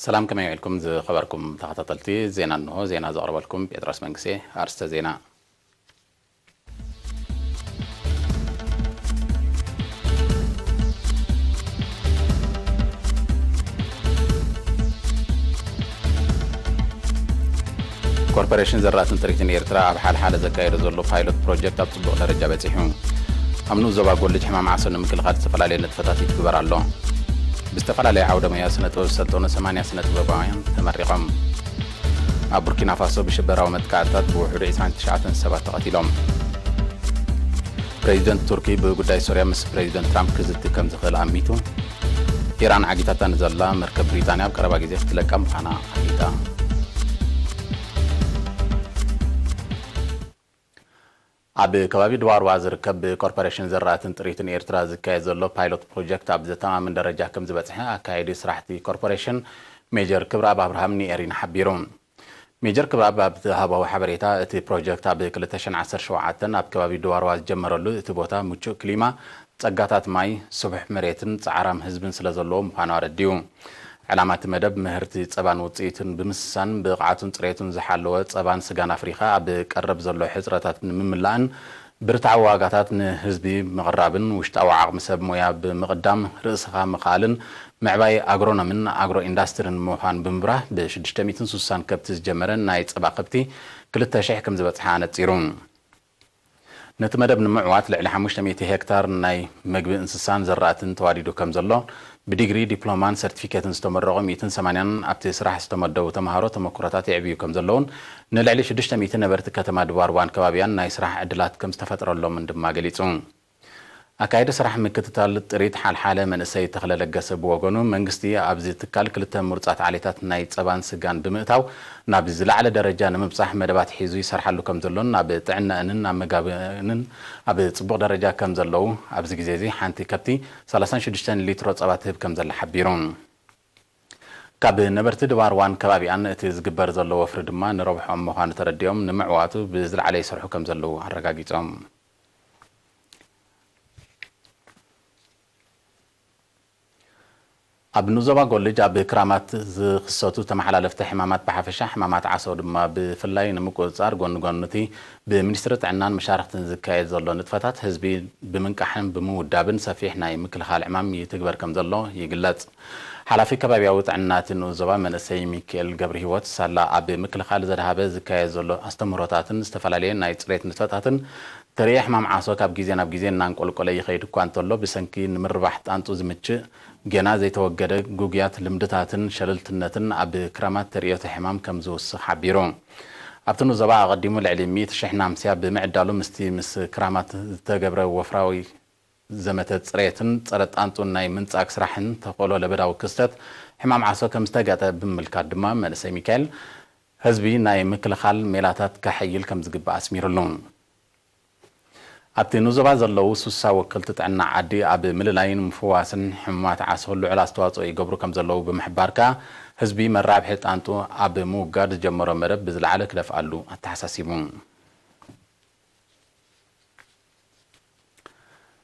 ሰላም፣ ከመይ ውዒልኩም ዝኸበርኩም ተኸታተልቲ ዜና? እንሆ ዜና ዘቕርበልኩም ጴጥሮስ መንግስቴ። ኣርእስተ ዜና። ኮርፖሬሽን ዘራእትን ጥሪትን ኤርትራ ኣብ ሓልሓለ ዘካየዶ ዘሎ ፓይሎት ፕሮጀክት ኣብ ጽቡቕ ደረጃ በጺሑ። ኣብ ንኡስ ዞባ ጎልጅ ሕማም ዓሶ ንምክልኻል ዝተፈላለየ ንጥፈታት ይትግበር ኣሎ። ብዝተፈላለየ ዓውደ ሞያ ስነ ጥበብ ዝሰልጠኑ ሰማንያ ስነ ጥበባውያን ተመሪቖም። ኣብ ቡርኪና ፋሶ ብሽበራዊ መጥቃዕትታት ብውሕዱ ዕስራን ትሽዓተን ሰባት ተቐቲሎም። ፕሬዚደንት ቱርኪ ብጉዳይ ሶርያ ምስ ፕሬዚደንት ትራምፕ ክዝቲ ከም ዝኽእል ኣሚቱ። ኢራን ዓጊታታ ንዘላ መርከብ ብሪጣንያ ኣብ ቀረባ ግዜ ክትለቃ ምዃና ኣፍሊጣ። ኣብ ከባቢ ድዋርዋ ዝርከብ ብኮርፖሬሽን ዘራእትን ጥሪትን ኤርትራ ዝካየድ ዘሎ ፓይሎት ፕሮጀክት ኣብ ዘተኣማምን ደረጃ ከም ዝበጽሐ ኣካያዲ ስራሕቲ ኮርፖሬሽን ሜጀር ክብረኣብ ኣብርሃም ንኤሪና ሓቢሩ። ሜጀር ክብረኣብ ኣብ ዝሃቦ ሓበሬታ፣ እቲ ፕሮጀክት ኣብ ክልተ ሽሕን ዓሰርተ ሸውዓተን ኣብ ከባቢ ድዋርዋ ዝጀመረሉ፣ እቲ ቦታ ምቹእ ክሊማ፣ ጸጋታት ማይ፣ ስቡሕ መሬትን ጻዕራም ህዝብን ስለ ዘለዎ ምዃኑ ኣረዲኡ። ዕላማ እቲ መደብ ምህርቲ ጸባን ውጽኢቱን ብምስሳን፣ ብቕዓቱን ጽሬቱን ዝሓለወ ጸባን ስጋን ኣፍሪኻ ኣብ ቀረብ ዘሎ ሕጽረታት ንምምላእን ብርትዓዊ ዋጋታት ንህዝቢ ምቕራብን ውሽጣዊ ዓቕሚ ሰብ ሞያ ብምቕዳም ርእስኻ ምኽኣልን ምዕባይ ኣግሮኖምን ኣግሮ ኢንዳስትርን ምዃን ብምብራህ፣ ብ ሽዱሽተ ሚእትን ስሳን ከብቲ ዝጀመረ ናይ ጸባ ከብቲ ክልተ ሽሕ ከም ዝበጽሓ ኣነጺሩ። ነቲ መደብ ንምዕዋት ልዕሊ ሓሙሽተ ሚእቲ ሄክታር ናይ መግቢ እንስሳን ዘራእትን ተዋዲዱ ከም ዘሎ፣ ብዲግሪ፣ ዲፕሎማን ሰርቲፊኬትን ዝተመረቑ ሚእትን ሰማንያን ኣብቲ ስራሕ ዝተመደቡ ተምሃሮ ተመክሮታት የዕብዩ ከም ዘለውን፣ ንልዕሊ ሽዱሽተ ሚእቲ ነበርቲ ከተማ ድባርዋን ከባቢያን ናይ ስራሕ ዕድላት ከም ዝተፈጥረሎምን ድማ ገሊጹ። ኣካይዲ ስራሕ ምክትታል ጥሪት ሓልሓለ መንእሰይ ተኽለ ለገሰ ብወገኑ፣ መንግስቲ ኣብዚ ትካል ክልተ ምሩጻት ዓሌታት ናይ ጸባን ስጋን ብምእታው ናብ ዝለዓለ ደረጃ ንምብጻሕ መደባት ሒዙ ይሰርሓሉ ከም ዘሎን፣ ኣብ ጥዕናእንን ኣመጋግብኣንን ኣብ ጽቡቕ ደረጃ ከም ዘለዉ፣ ኣብዚ ግዜ እዚ ሓንቲ ከብቲ ሰላሳን ሽዱሽተን ሊትሮ ጸባ ትህብ ከም ዘላ ሓቢሩ። ካብ ነበርቲ ድባርዋን ከባቢኣን እቲ ዝግበር ዘሎ ወፍሪ ድማ ንረብሖም ምዃኑ ተረዲኦም፣ ንምዕዋቱ ብዝለዓለ ይሰርሑ ከም ዘለዉ ኣረጋጊጾም። ኣብ ንዞባ ጎልጅ ኣብ ክራማት ዝኽሰቱ ተመሓላለፍቲ ሕማማት ብሓፈሻ፣ ሕማማት ዓሶ ድማ ብፍላይ ንምቁጽጻር፣ ጎኒ ጎኒ እቲ ብሚኒስትሪ ጥዕናን መሻርኽትን ዝካየድ ዘሎ ንጥፈታት፣ ህዝቢ ብምንቃሕን ብምውዳብን ሰፊሕ ናይ ምክልኻል ዕማም ይትግበር ከም ዘሎ ይግለጽ። ሓላፊ ከባቢያዊ ጥዕና እቲ ንኡስ ዞባ መንእሰይ ሚካኤል ገብረሂወት፣ ሳላ ኣብ ምክልኻል ዘድሃበ ዝካየድ ዘሎ ኣስተምህሮታትን ዝተፈላለየ ናይ ጽሬት ንጥፈታትን፣ ተርእዮ ሕማም ዓሶ ካብ ግዜ ናብ ግዜ እናንቆልቆለ ይኸይድ እኳ እንተሎ፣ ብሰንኪ ንምርባሕ ጣንጡ ዝምችእ ጌና ዘይተወገደ ግጉያት ልምድታትን ሸለልትነትን ኣብ ክራማት ተርእዮተ ሕማም ከም ዝውስኽ ሓቢሩ። ኣብቲ ንኡስ ዞባ ኣቐዲሙ ልዕሊ ሚእቲ ሽሕ ናምስያ ብምዕዳሉ፣ ምስቲ ምስ ክራማት ዝተገብረ ወፍራዊ ዘመተ ጽሬትን ጸረ ጣንጡን ናይ ምንጻግ ስራሕን ተኽእሎ ለበዳዊ ክስተት ሕማም ዓሶ ከም ዝተጋጠ ብምምልካት ድማ፣ መንእሰይ ሚካኤል፣ ህዝቢ ናይ ምክልኻል ሜላታት ከሐይል ከም ዝግባእ ኣስሚሩሉ። ኣብቲ ንዞባ ዘለዉ ስሳ ወክልቲ ጥዕና ዓዲ ኣብ ምልላይን ምፍዋስን ሕሙማት ዓሶ ልዑል ኣስተዋጽኦ ይገብሩ ከም ዘለዉ ብምሕባር ከኣ፣ ህዝቢ መራብሒ ጣንጡ ኣብ ምውጋድ ዝጀመሮ መደብ ብዝለዓለ ክደፍኣሉ ኣተሓሳሲቡ።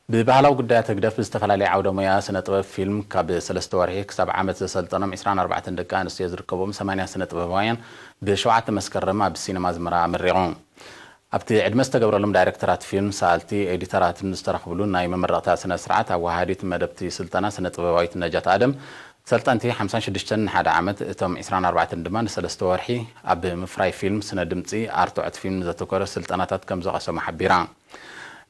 ብባህላዊ ጉዳያት ህግደፍ ብዝተፈላለየ ዓውደ ሞያ ስነ ጥበብ ፊልም ካብ ሰለስተ ወርሒ ክሳብ ዓመት ዘሰልጠኖም ዕስራን ኣርባዕተን ደቂ ኣንስትዮ ዝርከቦም ሰማንያ ስነ ጥበባውያን ብሸውዓተ መስከረም ኣብ ሲነማ ኣዝመራ ኣመሪቑ። ኣብቲ ዕድመ ዝተገብረሎም ዳይሬክተራት ፊልም፣ ሰኣልቲ፣ ኤዲተራትን ዝተረኽብሉ ናይ መመረቕታ ስነ ስርዓት፣ ኣወሃሃዲት መደብቲ ስልጠና ስነ ጥበባዊት ነጃት ኣደም፣ ሰልጠንቲ ሓምሳን ሽዱሽተን ንሓደ ዓመት፣ እቶም ዕስራን ኣርባዕተን ድማ ንሰለስተ ወርሒ ኣብ ምፍራይ ፊልም፣ ስነ ድምጺ፣ ኣርትዖት ፊልም ዘተኮረ ስልጠናታት ከም ዝቐሰሙ ሓቢራ።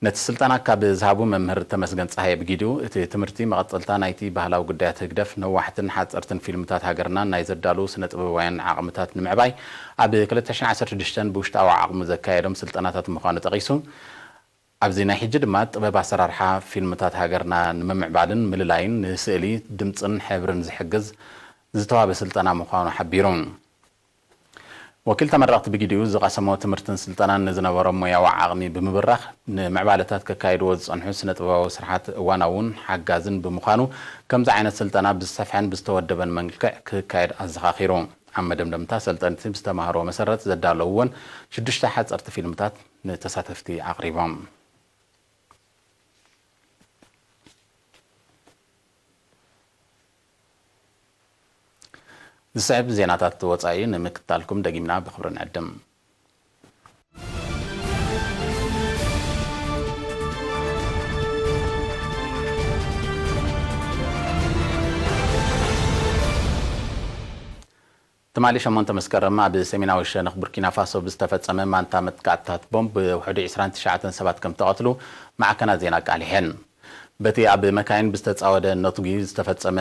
ነቲ ስልጠና ካብ ዝሃቡ መምህር ተመስገን ጸሃየ ብጊዲኡ፣ እቲ ትምህርቲ መቐጸልታ ናይቲ ባህላዊ ጉዳያት ህግደፍ፣ ነዋሕትን ሓጸርትን ፊልምታት ሃገርና ናይ ዘዳልዉ ስነ ጥበባውያን ዓቕምታት ንምዕባይ፣ ኣብ ክልተ ሽሕን ዓሰርተ ሽዱሽተን ብውሽጣዊ ዓቕሙ ዘካየዶም ስልጠናታት ምዃኑ ጠቒሱ፣ ኣብዚ ናይ ሕጂ ድማ ጥበብ ኣሰራርሓ ፊልምታት ሃገርና ንምምዕባልን ምልላይን ንስእሊ፣ ድምጽን ሕብርን ዝሕግዝ ዝተዋበ ስልጠና ምዃኑ ሓቢሩ። ወኪል ተመረቕቲ ብግዲኡ ዝቐሰሞ ትምህርትን ስልጠናን ንዝነበሮም ሞያዊ ዓቕሚ ብምብራኽ፣ ንምዕባለታት ከካይድዎ ዝጸንሑ ስነ ጥበባዊ ስርሓት እዋናውን ሓጋዝን ብምዃኑ፣ ከምዚ ዓይነት ስልጠና ብዝሰፍሐን ብዝተወደበን መልክዕ ክካየድ ኣዘኻኺሩ። ኣብ መደምደምታ፣ ሰልጠንቲ ብዝተማህርዎ መሰረት ዘዳለውወን ሽዱሽተ ሓጸርቲ ፊልምታት ንተሳተፍቲ ኣቕሪቦም። ዝስዕብ ዜናታት ወጻኢ ንምክትታልኩም ደጊምና ብኽብሪ ንዕድም። ትማሊ ሸሞንተ መስከረም ኣብ ሰሜናዊ ሸነኽ ቡርኪና ፋሶ ብዝተፈጸመ ማንታ መጥቃዕትታት ቦምብ ውሕዱ ዕስራን ትሽዓተን ሰባት ከም ተቐትሉ ማዕከናት ዜና ኣቃሊሐን። በቲ ኣብ መካይን ብዝተጻወደ ነቱጊ ዝተፈጸመ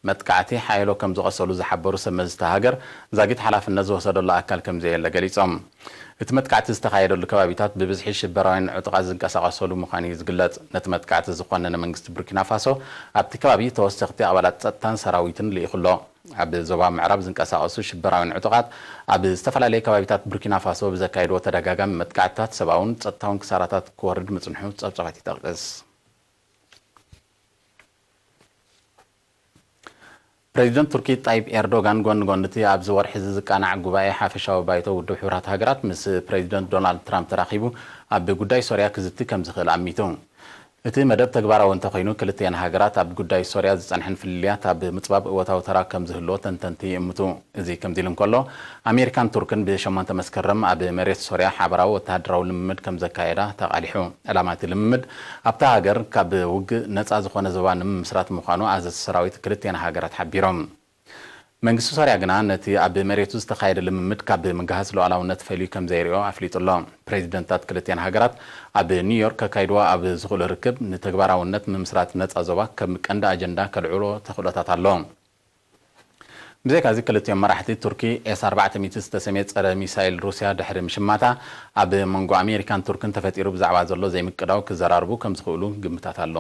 መጥቃዕቲ ሓያሎ ከም ዝቐሰሉ ዝሓበሩ ሰብ መዚ እታ ሃገር፣ ዛጊት ሓላፍነት ዝወሰደሉ ኣካል ከም ዘየለ ገሊጾም። እቲ መጥቃዕቲ ዝተኻየደሉ ከባቢታት ብብዝሒ ሽበራውያን ዕጡቓት ዝንቀሳቐሰሉ ምዃኑ እዩ ዝግለጽ። ነቲ መጥቃዕቲ ዝኮነነ መንግስቲ ቡርኪና ፋሶ ኣብቲ ከባቢ ተወሰኽቲ ኣባላት ጸጥታን ሰራዊትን ልኢኹ ኣሎ። ኣብ ዞባ ምዕራብ ዝንቀሳቐሱ ሽበራውያን ዕጡቓት ኣብ ዝተፈላለዩ ከባቢታት ቡርኪና ፋሶ ብዘካየድዎ ተደጋጋሚ መጥቃዕትታት ሰብኣውን ጸጥታውን ክሳራታት ክወርድ ምጽንሑ ጸብጻባት ይጠቕስ። ፕሬዚደንት ቱርኪ ጣይብ ኤርዶጋን ጎኒ ጎኒ እቲ ኣብዚ ወርሒ እዚ ዝቃናዕ ጉባኤ ሓፈሻዊ ባይቶ ውድብ ሕቡራት ሃገራት ምስ ፕሬዚደንት ዶናልድ ትራምፕ ተራኺቡ ኣብ ጉዳይ ሶርያ ክዝቲ ከም ዝኽእል ኣሚቱ። እቲ መደብ ተግባራዊ እንተኾይኑ፣ ክልቲኤን ሃገራት ኣብ ጉዳይ ሶርያ ዝጸንሐን ፍልልያት ኣብ ምጽባብ እወታዊ ተራ ከም ዝህልዎ ተንተንቲ ይእምቱ። እዚ ከምዚ ኢሉ እንከሎ፣ ኣሜሪካን ቱርክን ብሸሞንተ መስከረም ኣብ መሬት ሶርያ ሓበራዊ ወተሃደራዊ ልምምድ ከም ዘካየዳ ተቓሊሑ። ዕላማ እቲ ልምምድ ኣብታ ሃገር ካብ ውግእ ነጻ ዝኾነ ዞባ ንምምስራት ምዃኑ ኣዘዝቲ ሰራዊት ክልቲኤን ሃገራት ሓቢሮም። መንግስቲ ሶርያ ግና ነቲ ኣብ መሬቱ ዝተኻየደ ልምምድ ካብ ምግሃስ ሉዓላውነት ፈልዩ ከም ዘይሪኦ ኣፍሊጡ ኣሎ። ፕሬዚደንታት ክልቲኤን ሃገራት ኣብ ኒውዮርክ ከካይድዎ ኣብ ዝኽእሉ ርክብ ንተግባራውነት ምምስራት ነጻ ዞባ ከም ቀንዲ ኣጀንዳ ከልዕሎ ተኽእሎታት ኣሎ። ብዘይካዚ ክልቲኦም መራሕቲ ቱርኪ ኤስ ኣርባዕተ ሚእቲ ዝተሰምየ ጸረ ሚሳይል ሩስያ ድሕሪ ምሽማታ ኣብ መንጎ ኣሜሪካን ቱርክን ተፈጢሩ ብዛዕባ ዘሎ ዘይምቅዳው ክዘራርቡ ከም ዝኽእሉ ግምታት ኣሎ።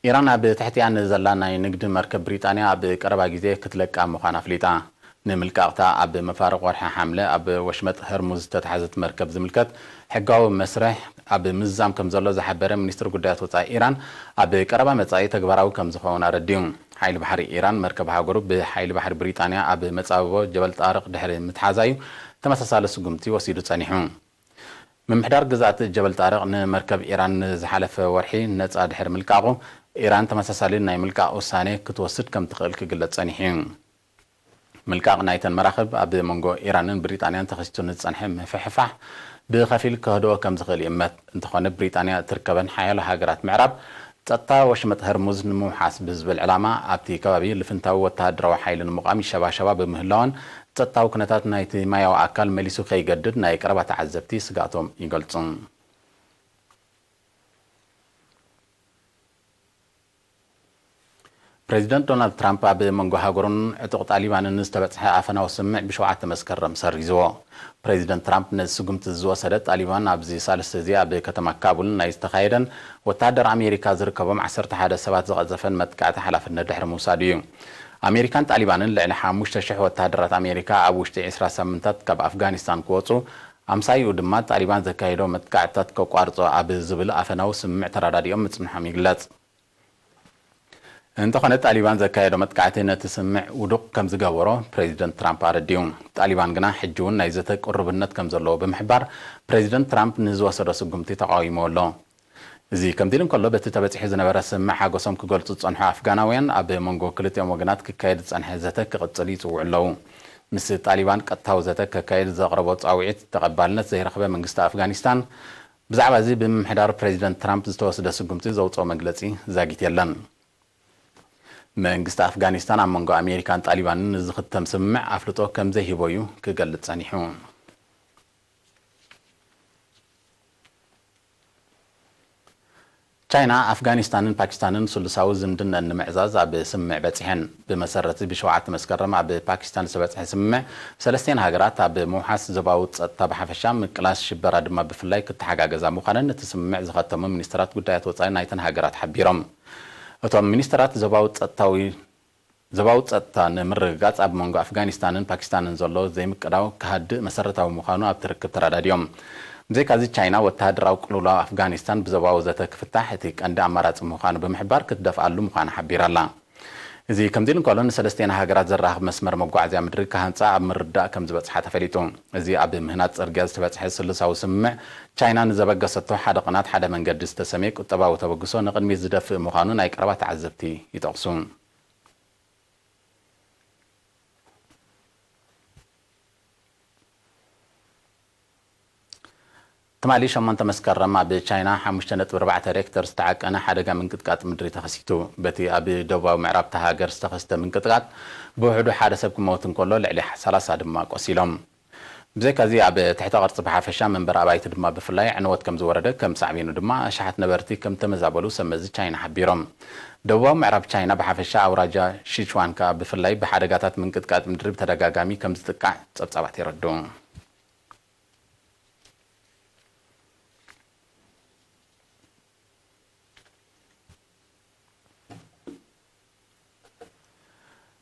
ኢራን ኣብ ትሕቲኣ ንዘላ ናይ ንግዲ መርከብ ብሪጣንያ ኣብ ቀረባ ግዜ ክትለቃ ምዃና ኣፍሊጣ። ንምልቃቕታ ኣብ መፋርቕ ወርሒ ሓምለ ኣብ ወሽመጥ ሆርሙዝ ዝተታሕዘት መርከብ ዝምልከት ሕጋዊ መስርሕ ኣብ ምዝዛም ከም ዘሎ ዝሓበረ ሚኒስትሪ ጉዳያት ወጻኢ ኢራን፣ ኣብ ቀረባ መጻኢ ተግባራዊ ከም ዝኸውን ኣረዲኡ። ሓይሊ ባሕሪ ኢራን መርከብ ሃገሩ ብሓይሊ ባሕሪ ብሪጣንያ ኣብ መጻብቦ ጀበል ጣርቕ ድሕሪ ምትሓዛ እዩ ተመሳሳሊ ስጉምቲ ወሲዱ ጸኒሑ። ምምሕዳር ግዝኣት ጀበል ጣርቕ ንመርከብ ኢራን ንዝሓለፈ ወርሒ ነጻ ድሕሪ ምልቃቑ፣ ኢራን ተመሳሳሊ ናይ ምልቃቕ ውሳኔ ክትወስድ ከም ትኽእል ክግለጽ ጸኒሑ እዩ። ምልቃቕ ናይተን መራኽብ ኣብ መንጎ ኢራንን ብሪጣንያን ተኸሲቱ ንዝጸንሐ ምፍሕፋሕ ብኸፊል ከህድኦ ከም ዝኽእል ይእመት። እንተኾነ፣ ብሪጣንያ እትርከበን ሓያሎ ሃገራት ምዕራብ ጸጥታ ወሽመጥ ሆርሙዝ ንምውሓስ ብዝብል ዕላማ ኣብቲ ከባቢ ልፍንታዊ ወተሃደራዊ ሓይሊ ንምቋም ይሸባሸባ ብምህላወን፣ ጸጥታዊ ኩነታት ናይቲ ማያዊ ኣካል መሊሱ ከይገድድ ናይ ቀረባ ተዓዘብቲ ስግኣቶም ይገልጹ። ፕሬዚደንት ዶናልድ ትራምፕ ኣብ መንጎ ሃገሩን ዕጡቕ ጣሊባንን ዝተበጽሐ ኣፈናዊ ስምምዕ ብሸውዓተ መስከረም ሰሪዝዎ። ፕሬዚደንት ትራምፕ ነዚ ስጉምቲ ዝወሰደ፣ ጣሊባን ኣብዚ ሳልስቲ እዚ ኣብ ከተማ ካቡል ናይ ዝተኻየደን ወተሃደር ኣሜሪካ ዝርከቦም ዓሰርተ ሓደ ሰባት ዝቐዘፈን መጥቃዕቲ ሓላፍነት ድሕሪ ምውሳዱ እዩ። ኣሜሪካን ጣሊባንን ልዕሊ ሓሙሽተ ሽሕ ወተሃደራት ኣሜሪካ ኣብ ውሽጢ ዕስራ ሳምንታት ካብ ኣፍጋኒስታን ክወጹ፣ ኣምሳይኡ ድማ ጣሊባን ዘካየዶ መጥቃዕትታት ከቋርጾ ኣብ ዝብል ኣፈናዊ ስምምዕ ተረዳዲኦም ምጽንሖም ይግለጽ። እንተኾነ፣ ጣሊባን ዘካየዶ መጥቃዕቲ ነቲ ስምምዕ ውዱቕ ከም ዝገበሮ ፕሬዚደንት ትራምፕ ኣረዲኡ። ጣሊባን ግና ሕጂ እውን ናይ ዘተ ቅሩብነት ከም ዘለዎ ብምሕባር፣ ፕሬዚደንት ትራምፕ ንዝወሰዶ ስጉምቲ ተቓዊሞ ኣሎ። እዚ ከምዚ ኢሉ እንከሎ፣ በቲ ተበጺሑ ዝነበረ ስምምዕ ሓጎሶም ክገልጹ ዝጸንሑ ኣፍጋናውያን፣ ኣብ መንጎ ክልቲኦም ወገናት ክካየድ ዝጸንሐ ዘተ ክቕጽል ይጽውዑ ኣለዉ። ምስ ጣሊባን ቀጥታዊ ዘተ ከካየድ ዘቕረቦ ጻውዒት ተቐባልነት ዘይረኸበ መንግስቲ ኣፍጋኒስታን፣ ብዛዕባ እዚ ብምምሕዳር ፕሬዚደንት ትራምፕ ዝተወስደ ስጉምቲ ዘውጽኦ መግለጺ ዛጊት የለን። መንግስቲ ኣፍጋኒስታን ኣብ መንጎ ኣሜሪካን ጣሊባንን ንዝኽተም ስምምዕ ኣፍልጦ ከም ዘይህቦ እዩ ክገልጽ ጸኒሑ። ቻይና፣ ኣፍጋኒስታንን ፓኪስታንን ስሉሳዊ ዝምድነን ንምዕዛዝ ኣብ ስምምዕ በጺሐን። ብመሰረት እዚ፣ ብሸውዓተ መስከረም ኣብ ፓኪስታን ዝተበጽሐ ስምምዕ፣ ሰለስቲኤን ሃገራት ኣብ ምውሓስ ዞባዊ ጸጥታ ብሓፈሻ፣ ምቅላስ ሽበራ ድማ ብፍላይ ክተሓጋገዛ ምዃነን እቲ ስምምዕ ዝኸተሙ ሚኒስትራት ጉዳያት ወጻኢ ናይተን ሃገራት ሓቢሮም። እቶም ሚኒስትራት ዞባዊ ጸጥታዊ ዞባዊ ጸጥታ ንምርግጋጽ ኣብ መንጎ ኣፍጋኒስታንን ፓኪስታንን ዘሎ ዘይምቅዳው ክሃድእ መሰረታዊ ምዃኑ ኣብቲ ርክብ ተረዳዲኦም። ብዘይካዚ፣ ቻይና ወተሃደራዊ ቅልውላው ኣፍጋኒስታን ብዞባዊ ዘተ ክፍታሕ እቲ ቀንዲ ኣማራጺ ምዃኑ ብምሕባር፣ ክትደፍኣሉ ምዃና ሓቢራ ኣላ። እዚ ከምዚ ኢሉ እንከሎ፣ ንሰለስቲኤን ሃገራት ዘራኽብ መስመር መጓዓዝያ ምድሪ ክሃንጻ ኣብ ምርዳእ ከም ዝበጽሓ ተፈሊጡ። እዚ ኣብ ምህናጽ ጽርግያ ዝተበጽሐ ስሉሳዊ ስምምዕ፣ ቻይና ንዘበገሰቶ ሓደ ቐናት ሓደ መንገዲ ዝተሰምየ ቁጠባዊ ተበግሶ ንቕድሚት ዝደፍእ ምዃኑ ናይ ቀረባ ተዓዘብቲ ይጠቕሱ። ትማሊ ሸሞንተ መስከረም ኣብ ቻይና ሓሙሽተ ነጥቢ ኣርባዕተ ሬክተር ዝተዓቀነ ሓደጋ ምንቅጥቃጥ ምድሪ ተኸሲቱ። በቲ ኣብ ደቡባዊ ምዕራብ እታ ሃገር ዝተኸስተ ምንቅጥቃጥ ብውሕዱ ሓደ ሰብ ክመውት እንከሎ፣ ልዕሊ ሰላሳ ድማ ቆሲሎም። ብዘይካዚ ኣብ ትሕተ ቅርጺ ብሓፈሻ፣ መንበሪ ኣባይቲ ድማ ብፍላይ ዕንወት ከም ዝወረደ፣ ከም ሳዕቤኑ ድማ ኣሽሓት ነበርቲ ከም ተመዛበሉ ሰብ መዚ ቻይና ሓቢሮም። ደቡባዊ ምዕራብ ቻይና ብሓፈሻ፣ ኣውራጃ ሲቹዋን ከኣ ብፍላይ ብሓደጋታት ምንቅጥቃጥ ምድሪ ብተደጋጋሚ ከም ዝጥቃዕ ጸብጻባት የረድኡ።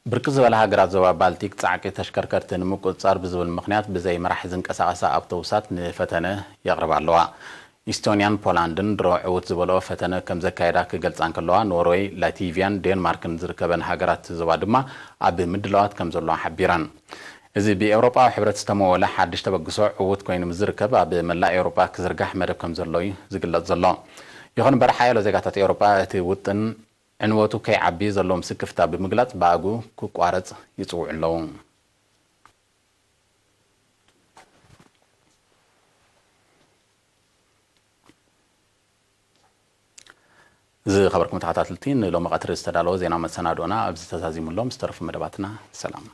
ብርክት ዝበላ ሃገራት ዞባ ባልቲክ ጻዕቂ ተሽከርከርቲ ንምቁጽጻር ብዝብል ምኽንያት ብዘይ መራሒ ዝንቀሳቐሳ ኣውቶቡሳት ንፈተነ የቕርባ ኣለዋ። ኢስቶንያን ፖላንድን ድሮ ዕዉት ዝበልኦ ፈተነ ከም ዘካየዳ ክገልጻ እንከለዋ፣ ኖርወይ፣ ላቲቪያን ዴንማርክን ዝርከበን ሃገራት ዞባ ድማ ኣብ ምድላዋት ከም ዘለዋ ሓቢረን። እዚ ብኤውሮጳዊ ሕብረት ዝተመወለ ሓድሽ ተበግሶ ዕዉት ኮይኑ ምስ ዝርከብ፣ ኣብ መላእ ኤውሮጳ ክዝርጋሕ መደብ ከም ዘሎ እዩ ዝግለጽ ዘሎ። ይኹን እምበር፣ ሓያሎ ዜጋታት ኤውሮጳ እቲ ውጥን ዕንወቱ ከይዓቢ ዘለዎም ስክፍታ ብምግላጽ፣ ብኣግኡ ክቋረጽ ይጽውዑ ኣለዉ። ዝኸበርኩም ተኸታተልቲ፣ ንሎሚ ቀትሪ ዝተዳለወ ዜና መሰናድኦና ኣብዚ ተዛዚሙ ኣሎ። ምስ ተረፉ መደባትና ሰላም።